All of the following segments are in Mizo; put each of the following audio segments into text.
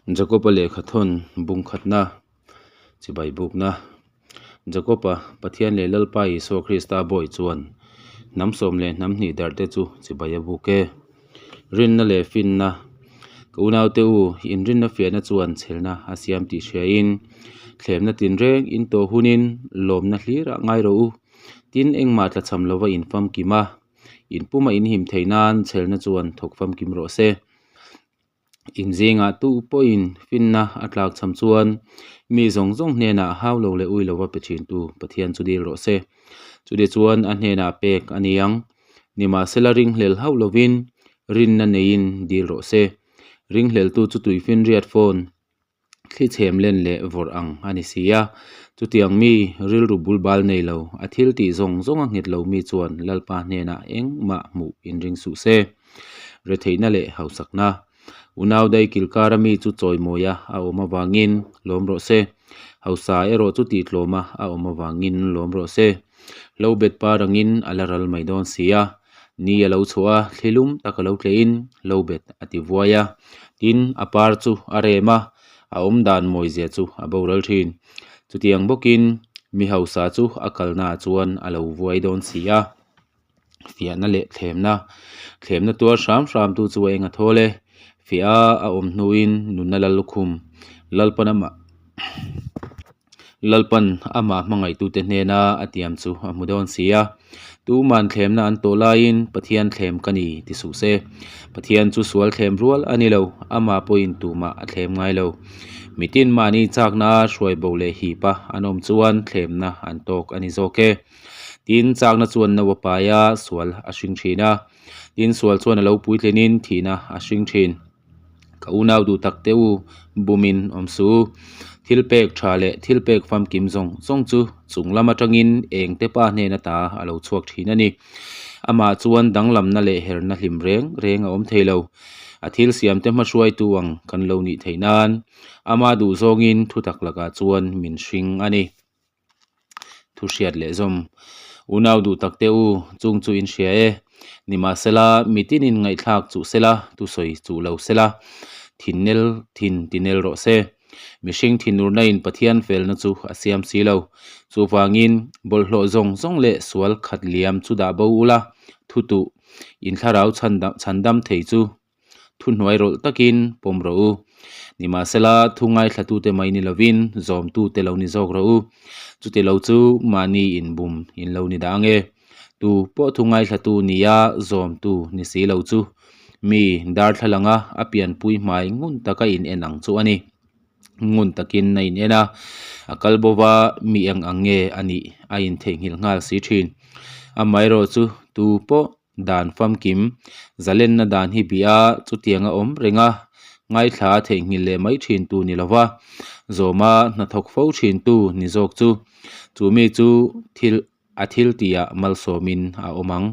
Jakob-a lehkhathawn bungkhatna, chibai bukna. Jakob-a, Pathian leh Lalpa Isua Krista bawi chuan hnam sawm leh hnam hnih darhte chu chibai a buk e. Rinna leh finna, Ka unaute u, inrinna fiahna chuan chhelna a siam tih hriain, thlemna tinreng in tawh hunin lawmna hlirah ngai rawh u. Tin, engmah tlachham lova in famkim a, in puma in him theih nan chhelna chuan thawk famkim rawh se. In zingah tu pawhin finna a tlak cham chuan mi zawng zawng hnenah hau lo leh ui lova pe thintu Pathian chu dil rawh se. Chutih chuan a hnenah pek a ni ang. Nimahsela ringhlel hauh lovin rinna neiin dil rawh se. Ringhleltu chu tuifinriat phone Thli chhem len leh vawrh ang a ni si a. Chutiang mi rilru bul bal nei lo, a thil tih zawng zawng a nghet lo mi chuan Lalpa hnenah engmah hmuh inring suh se. Retheihna leh hausakna. Unau dai kilkara mi chu chawimawia a awm avangin lawm rawh se. Hausa erawh chu tihtlawma a awm avangin lawm rawh se. Hlo bet par angin a la ral mai dawn si a. Ni a lo chhuah a, thli lum tak a lo tleihin hlo bet a ti vuai a. Tin, a par chu a rem a, a awm dan mawizia chu a boral thin. Chutiang bawkin mi hausa chu a kalnaah chuan a lo vuai dawn si a. Fiahna leh thlemna, thlemna tuar hram hram tu chu a eng a thawl e. Fiah a awm hnuin nunna lal lukhum Lalpan amah. Lalpan amah hmangaihtute hnena a tiam chu a hmu dawn si a. Tuman thlemna an tawh laiin Pathian thlem ka ni ti suh se. Pathian chu sual thlem rual a ni lo, amah pawhin tumah a thlem ngai lo. Mitin mahni chakna hruai bo leh hip a an awm chuan thlemna an tawk a ni zawk e. Tin, chakna chuan no a pai a, sual a hring thin a. Tin, sual chuan a lo puitlinin thihna a hring thin. Ka unau duh tak te u, bumin awm su. Thil pek tha leh thil pek famkim zawng zawng chu chung lam atangin eng te pa hnen ata a lo chhuak thin a ni. Amah chuan danglamna leh herna hlim reng reng a awm thei lo. A thil siamte hmahruaitu ang kan lo nih theih nan ama duh zawngin thutak lakah chuan min hring a ni. Thu hriat leh zawm. Unau duh tak te u, chung chu in hria e. Nimahsela, mitinin ngaihthlak chuh sela, thusawi chuh lo sela, thin nel thin ti nel rawh se. Mihring thinurna in Pathian felna chu a siam si lo. Chuvangin, bawlhhlawh zawng zawng leh sual khat liam chu dah bo ula, thu tuh, in thlarau chhandam thei chu Thuhnuai rawlh takin pawm rawh u. Nimahsela, thu ngaithlatute mai ni lovin zawmtute lo ni zawk rawh u. Chuti lo chu mahni inbum in lo ni dah ang e. Tu pawh thu ngaithlatu nia zawmtu ni si lo chu mi darthlalanga a pianpui hmai ngun taka in en ang chu a ni. Ngun takin a in en a, a kal bo va mi eng ang nge a nih a intheihnghilh nghal si thin. Amaherawhchu chu tu pawh Dan famkim, zalenna dan hi bih a, chutiang a awm reng a, ngaithla a theihnghilh leh mai thin tu ni lova, zawma hnathawk fo thin tu ni zawk chu, chu mi chu thil a thil tihah malsawmin a awm ang.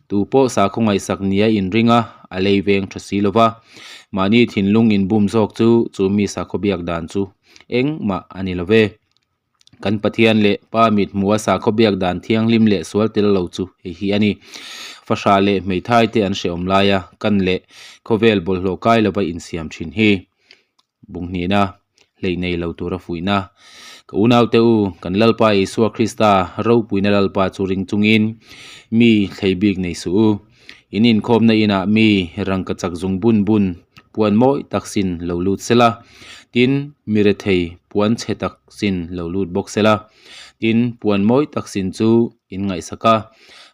Tu pawh sakhaw ngaihsak nia inring a, a lei veng tha si lova, mahni thinlung inbum zawk chu chu mi sakhaw biak dan chu engmah a ni love. Kan Pathian leh Pa mit hmuha sakhaw biak dan thianghlim leh sual tel lo chu hei hi a ni. Fahrah leh hmeithai te an hrehawm laia kan leh khawvel bawlhhlawh kai lova insiam thin hi bunghnihna hleih nei lo tura fuihna. Ka unaute u, kan Lalpa Isua Krista ropuina Lalpa chu ring chungin mi thlei bik nei suh u. In inkhawmna inah mi rangka chak zung bun bun puan mawi tak sin lo lut sela, tin mi rethei puan chhe tak sin lo lut bawk sela, tin puan mawi tak sin chu in ngaihsak a,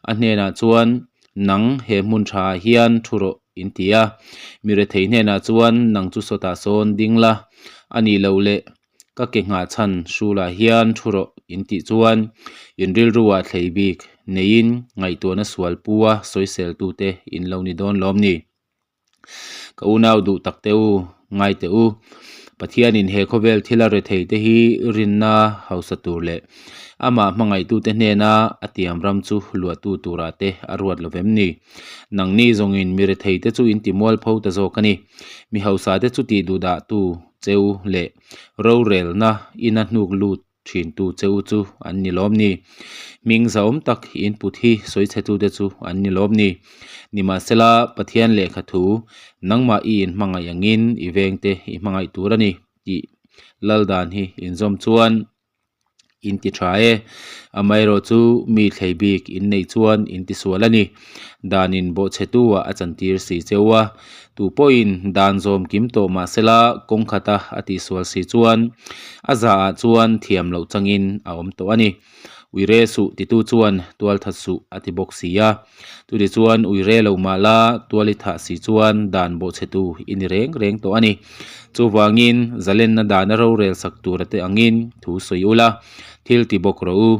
a hnenah chuan nang he hmun tha ah hian thu rawh in ti a, mi rethei hnenah chuan nang chu sawtah sawn ding la, a nih loh leh Ka ke nghah chhan hrulah hian thu rawh in tih chuan in rilruah thlei bik neiin ngaihtuahna sual pu a sawisel tute in lo ni dawn lawm ni. Ka unau duh tak te u, ngai teh u. Pathianin he khawvel thila rethei te hi rinna hausa tur leh amah hmangaihtute hnena a tiam ram chu luahtu turah te a ruat lo vem ni. Nangni zawngin mi rethei te chu in ti mualpho ta zawk a ni. Mi hausa te chu tih duh dah tu cheu leh rorelna ina hnuk lut. Thintu che u chu an ni lawm ni? Hming zahawm tak in put hi sawi chhetute chu an ni lawm ni? Nimahsela, Pathian lehkha thu, Nangmah i inhmangaih angin i vengte i hmangaih tur a ni tih lal dan hi inzawm chuan in ti tha e. Amaherawh chu mi thlei bik in neih chuan in ti sual a ni. Danin bawhchhetu-ah a chantir si cheu a. Tu pawhin dan zawm kim tawh mahsela kawng khata a tihsual si chuan a zaah chuan thiam loh changin a awm tawh a ni. Uire suh titu chuan tual that suh a ti bawk si a. Chutichuan uire lo mah la tual i thah si chuan dan bawhchhetu i ni reng reng tawh a ni. Chuvangin zalenna dana rorel sak tura te angin thu sawi ula, thil ti bawk rawh u.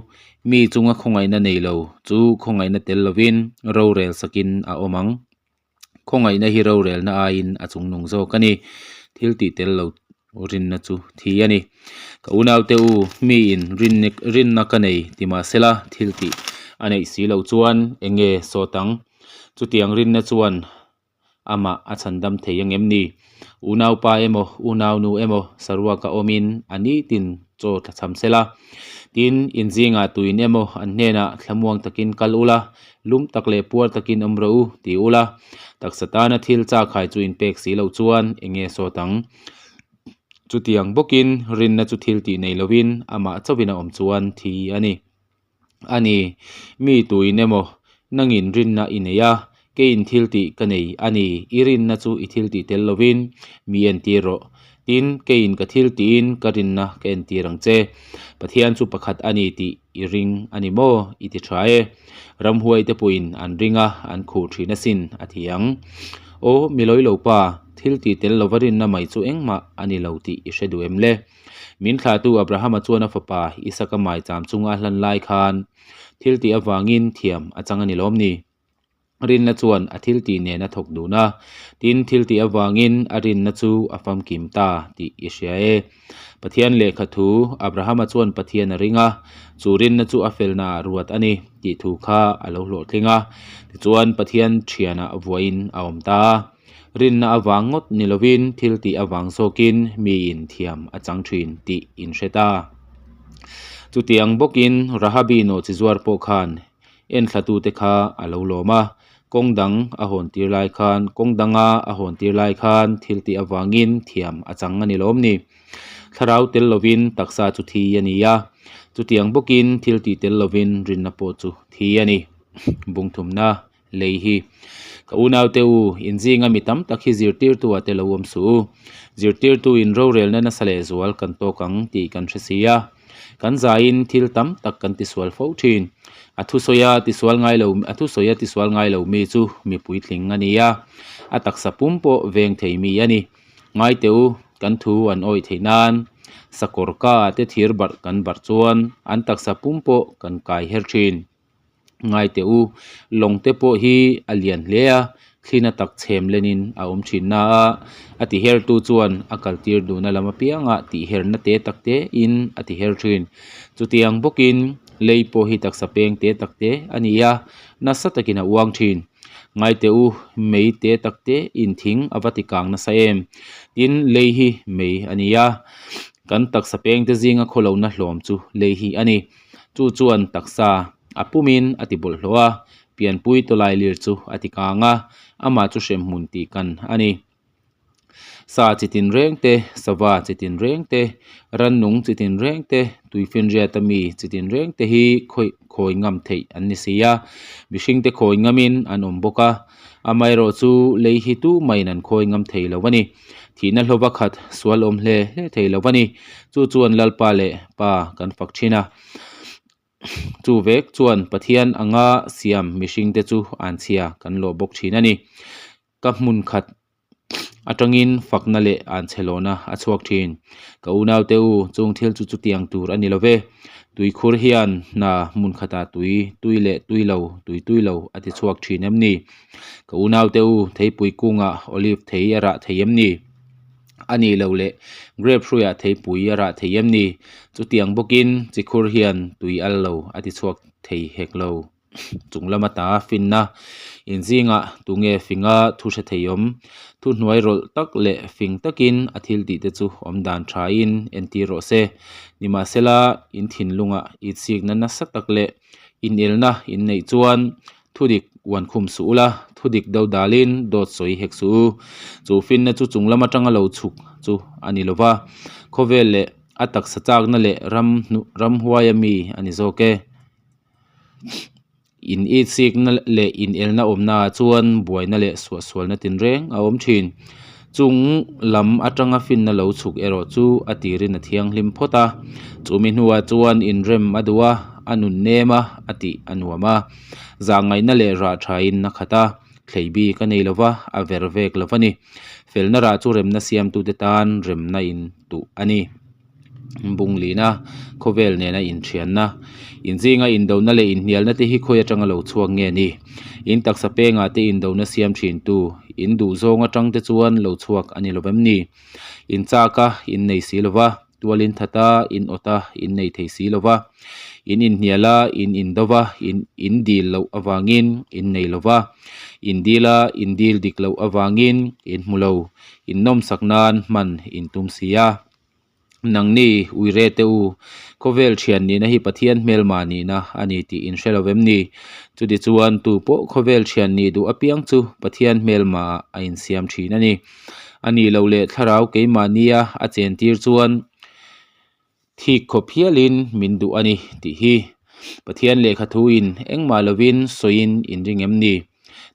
Mi chunga khawngaihna nei lo chu khawngaihna tel lovin rorel sakin a awm ang. Khawngaihna hi rorelna aiin a chungnung zawk a ni. Thil tih tel lo rinna chu thi a ni. Ka unaute u, miin rinna ka nei ti mahsela thil tih a neih si loh chuan eng nge sawt ang? Chutiang rinna chuan amah a chhandam thei ang em ni? Unaupa emaw, unaunu emaw saruaka awmin a nitin chaw tla cham sela. Tin, inzingah tuin emaw an hnenah thlamuang takin kal ula, Lum tak leh puar takin awm rawh u, ti ula. Taksa tana thil chak hai chu inpek si loh chuan eng nge sawt ang? Chutiang bawkin rinna chu thil tih nei lovin amah chauhin a awm chuan thi a ni. A ni, mi tuin emaw nangin rinna i nei a, keiin thil tih ka nei a ni, i rinna chu i thil tih tel lovin mi entir rawh. Tin, keiin ka thil tiin ka rinna ka entir ang che. Pathian chu pakhat a ni tih I ring a ni maw? I ti tha e. Ramhuai te pawhin an ring a, an khuh thin asin, a ti ang. Aw, mi lawi lo pa, thil tih tel lova rinna mai chu engmah a ni lo tih i hre duh em le? Min thlahtu Abrahama chuan a fapa Isaka maicham chunga a hlan lai khan thil tih avangin thiam a chang a ni lawm ni? Rinna chuan a thiltih nen a thawk dun a, tin thiltih avangin a rinna chu a famkim ta tih i hria e. Pathian lehkha thu, Abrahama chuan Pathian a ring a, chu rinna chu a felnaah ruat a ni tih thu kha a lo hlawhtling a, tichuan Pathian thianah vuahin a awm ta a. Rinna avang ngawt ni lovin thiltih avang zawkin miin thiam a chang thin tih in hre ta. Chutiang bawkin Rahabi nawhchizuar pawh khan Enthlatute kha a lo lawm a, kawng dang a hawn tir lai khan, kawng danga a hawn tir lai khan thil tih avangin thiam a chang a ni lawm ni. Thlarau tel lovin taksa chu thi a ni a, chutiang bawkin thil tih tel lovin rinna pawh chu thi a ni. Bungthumna lei hi ka unaute u, inzinga mi tam tak hi zirtirtu ah te lo awm suh u. Zirtirtu in rorelna nasa lehzual kan tawk ang tih kan hre si a. Kan zaiin thil tam tak kan tisual fo thin. A thusawi a tisual ngai lo a thusawi a tisual ngai lo mi chu mi puitling a ni a, a taksa pum pawh veng thei mi a ni. Ngai teh u, kan thu an awih theih nan sakawr ka te thir barh kan barh chuan an taksa pum pawh kan kai her thin. Ngai teh u, lawng te pawh hi a lian hle a, thlina tak chhem lenin a awm thin na a, a ti her tu chuan a kal tir duhna lam apiangah tih herna te tak te in a ti her thin. Chutiang bawkin lei pawh hi taksa peng te tak te a ni a, nasa takin a uang thin. Ngai teh u, mei te tak te in thing a va ti kang nasa em? Tin, lei hi mei a ni a, kan taksa peng te zinga khawlohna hlawm chu lei hi a ni. Chu chuan taksa a pumin a ti bawlhhlawh a, pianpui tawlai lir chu a ti kang a, amah chu hremhmun tih kan a ni. Sa chi tin reng te, sava chi tin reng te, rannung chi tin reng te, tuifinriata mi chi tin reng te hi khawih khawi ngam theih an ni si a, mihringte khawi ngamin an awm bawk a, amaherawh chu lei hi tumah in an khawi ngam thei lo a ni. Thihna hlawva khat sual awm hle hle thei lo a ni. Chu chuan Lalpa leh Pa kan fak thin a. Chu vek chuan Pathian anga siam mihringte chu anchhia kan lawh bawk thin a ni. Ka hmun khat atangin fakna leh anchhe lawhna a chhuak thin. Ka unaute u, chung thil chu chutiang tur a ni lo ve. Tuikhur hian hna hmun khatah tui tui leh tui lo, tui tui lo a ti chhuak thin em ni? Ka unaute u, theipui kungah olive thei a rah thei em ni? A nih loh leh grape hruiah theipui a rah thei em ni? Chutiang bawkin chikhur hian tui al lo a ti chhuak thei hek lo. Chung lama ta finna inzingah tunge finga thu hre thei awm? Thuhnuai rawlh tak leh fing takin a thil tih te chu awm dan thain entir rawh se. Nimahsela, in thinlungah itsikna nasa tak leh inelna in neih chuan thudik uan khum suh ula, thudik do dalin dawt sawi hek suh u. Chu finna chu chung lam atanga lo chhuk chu a ni lo va, khawvel leh a taksa chakna leh ram ramhuaia mi a ni zawk e. In itsikna leh inelna awmnaah chuan buaina leh suahsualna tinreng a awm thin. Chung lam atanga finna lo chhuk erawh chu a tirin a thianghlim phawt a, chumi hnuah chuan inrem a duh a, a nun nem a, a tih a nuam a. Zahngaihna leh rah thain a khat a, thlei bik a nei lo va, a ver vek lo va ni. Felna rah chu remna siamtute tan remna in tuh a ni. Bunglina, khawvel nena inthianna, inzinga indona leh inhnialna te hi khawi atanga lo chhuak nge ni? In taksa pengah te indona siam thintu, in duhzawng atang te chuan lo chhuak a ni lo vem ni? In chak a, in nei si lo va, tual in that a, in awt a, in nei thei si lo va, in inhnial a, in indo va, in in dil loh avangin in nei lo va, in dil a, in dil dik loh avangin in hmu lo, in nawmsak nan hman in tum si a. Nangni, uire te u, khawvel thian nihna hi Pathian hmelma nihna a ni tih in hre lo vem ni? Chutichuan, tu pawh khawvel thian nih duh apiang chu Pathian hmelma ah a insiam thin a ni. A nih loh leh thlarau keimahnia a chentir chuan thik khawp hialin min duh a ni tih hi Pathian lehkha thuin engmah lovin sawiin in ring em ni?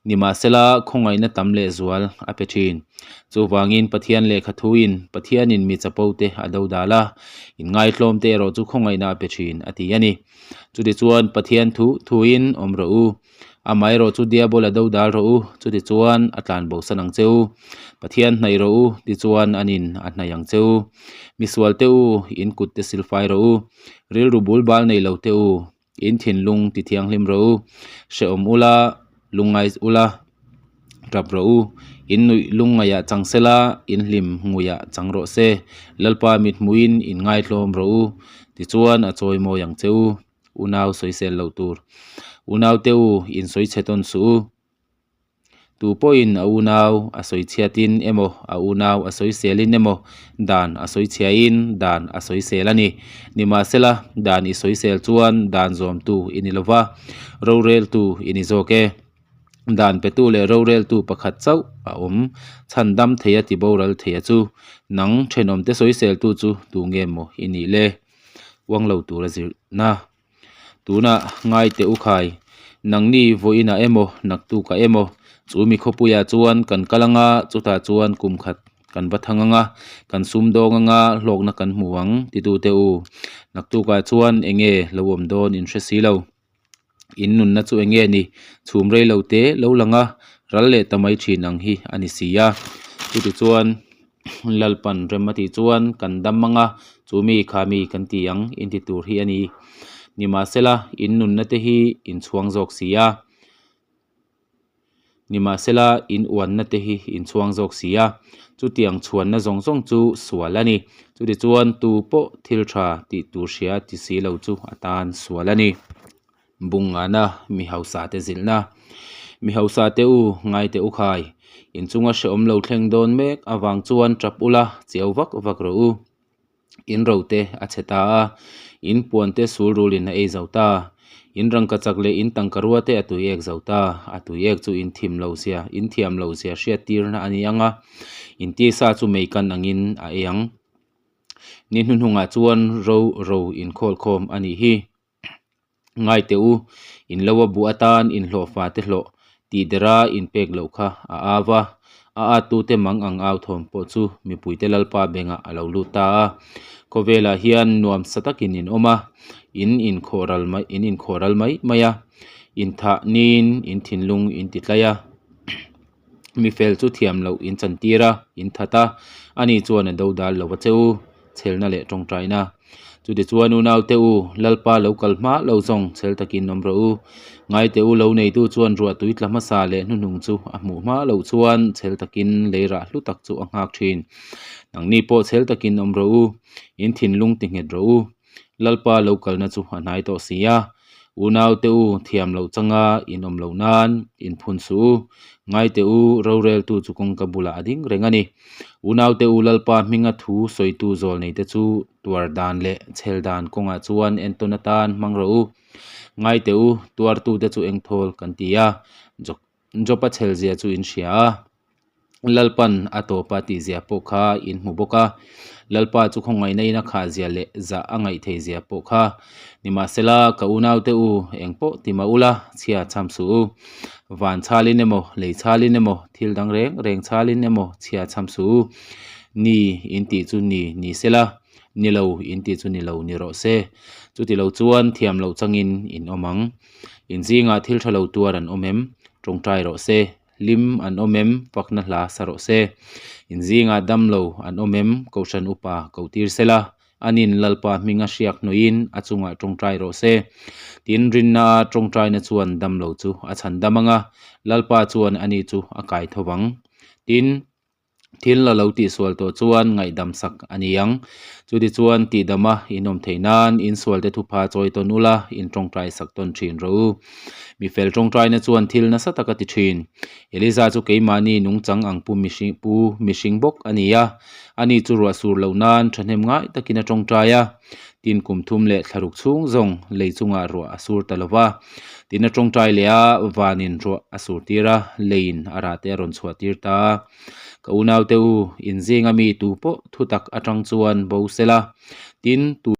Nimahsela, khawngaihna tam leh zual a pe thin. Chuvangin Pathian lehkha thuin Pathianin mi chapo te a do dal a, inngaitlawm te erawh chu khawngaihna a pe thin a ti a ni. Chutichuan Pathian thu thuin awm rawh u. Amaherawh chu Diabol a do dal rawh u, chutichuan a tlan bosan ang che u. Pathian hnaih rawh u, tichuan anin a hnaih ang che u. Misual te u, in kut te silfai rawh u. Rilru bul bal nei lo te u. In thinlung ti thianghlim rawh u, hrehawm ula, lungngai ula, tap rawh u. In nuih lungngaihah chang sela, in hlim nguiah chang rawh se. Lalpa mithmuhin in ngaitlawm rawh u, tichuan a chawi mawi ang che u. Unau sawisel loh tur. Unaute u, in sawi chhe tawn suh u. Tu pawhin a unau a sawi chhiatin emaw, a unau a sawi selin emaw, dan a sawi chhiain dan a sawi sel a ni. Nimahsela, dan i sawi sel chuan dan zawmtu i ni lova, roreltu i ni zawk e. Dan petu leh roreltu pakhat chauh a awm, chhan dam theia ti boral theia chu. Nang thenawmte sawi seltu chu tu nge maw i nih le? Uang lo tura zirna. Tunah ngai teh u khai, nangni vawiinah emaw naktukah emaw chu mi khawpuiah chuan kan kal anga chutah chuan kum khat kan va thang anga kan sum dawng anga hlawkna kan hmu ang titu teh u. Naktukah chuan eng nge lo awm dawn in hre si lo. In nunna chu eng nge ni? Chhum rei lo te lo lang a, ral leh ta mai thin ang hi a ni si a. Chutichuan. Lalpan rem a tih chuan kan dam ang a, chu mi kha mi kan ti ang in ti tur hi a ni. Nimahsela, in nunna te hi in chhuang zawk si a. Nimahsela, in uanna te hi in chhuang zawk si a. Chutiang chhuanna zawng zawng chu sual a ni. Chutichuan, tu pawh thil tha tih tur hria ti si lo chu a tan sual a ni. Bungngana mi hausa te zilhna. Mi hausa te u, ngai teh u khai. Inchunga hrehawm lo thleng dawn mek avang chuan tap ula, chiau vak vak rawh u. In ro te a chhe ta a, in puan te sul rulin a ei zo ta. In rangka chak leh in tangka rua te a tui ek zo ta. A tui ek chu in thim lo zia, in thiam lo zia hriat tirna a ni ang a, in tisa chu mei kan angin a ei ang. Ni hnuhnungah chuan ro ro inkhawl khawm a nih hi. Ngai teh u, in lo a buh atan inhlawhfa te hlawh tih dera inpek loh kha a au a, a attute mang ang au thawm pawh chu mipuite Lalpa bengah a lo lut ta a. Khawvelah hian nuam sa takin in awm a, in inkhawh ral mai in inkhawh ral mai mai a, inthah niin in thinlung in ti tlai a. Mi fel chu thiam loh in chantir a, in that a, ani chuan a do dal lo a che u, chhelna leh tawngtaina. Chutichuan unaute u, Lalpa lo kal hma lo zawng chhel takin awm rawh u. Ngaite u lo neitu chuan ruah tui tla hmasa leh hnuhnung chu a hmuh hma loh chuan chhel takin lei rah hlu tak chu a nghak thin. Nangni pawh chhel takin awm rawh u, in thinlung ti nghet rawh u. Lalpa lo kalna chu a hnai tawh si a. Unaute u, thiam loh changa in awm loh nan inphun suh u. Ngaite u, roreltu chu kawngka bulah a ding reng a ni. Unaute u, Lalpa hminga thu sawitu zawl neite chu tuar dan leh chhel dan kawngah chuan entawn atan hmang rawh u. Ngaite u, tuartute chu engthawl kan ti a, Jopa chhel zia chu in hria a. Lalpan a tawpa tih zia pawh kha in hmu bawk a, Lalpa chu khawngaihna in a khah zia leh zah a ngaih thei zia pawh kha. Nimahsela, ka unaute u, eng pawh ti mah ula, chhia chham suh u. Van chhalin emaw, lei chhalin emaw, thil dang reng reng chhalin emaw chhia chham suh u. Ni in tih chu ni ni sela, ni lo in tih chu ni lo ni rawh se. Chuti lo chuan thiam loh changin in awm ang. In zingah thil tha lo tuar an awm em? Tawngtai rawh se. Hlim an awm em? Fakna hla sa rawh se. In zingah dam lo an awm em? Kohhran upa koh tir se la, anin Lalpa hminga hriak hnawhin a chungah tawngtai rawh se. Tin, rinna a tawngtaina chuan dam lo chu a chhan dam ang a, Lalpa chuan ani chu a kai tho vang. Tin. Thil la lo tihsual tawh chuan ngaihdam sak a ni ang. Chutichuan tihdama in awm theih nan insualte thupha chawi tawn ula, in tawngtai sak tawn thin rawh u. Mi fel tawngtaina chuan thil nasa tak a ti thin. Eliza chu keimahni nungchang ang pu mihring pu mihring bawk a ni a. Ani chu ruah sur loh nan thahnem ngai takin a tawngtai a. Tin kum thum leh thlaruk chhung zawng lei chungah ruah a sur ta lo va. Tin a tawngtai leh a, vanin ruah a sur tir a, leiin a rah te a rawn chhuah tir ta a. Ka unaute u, inzinga mi tu pawh thutak atang chuan bo se la. Tin, tu.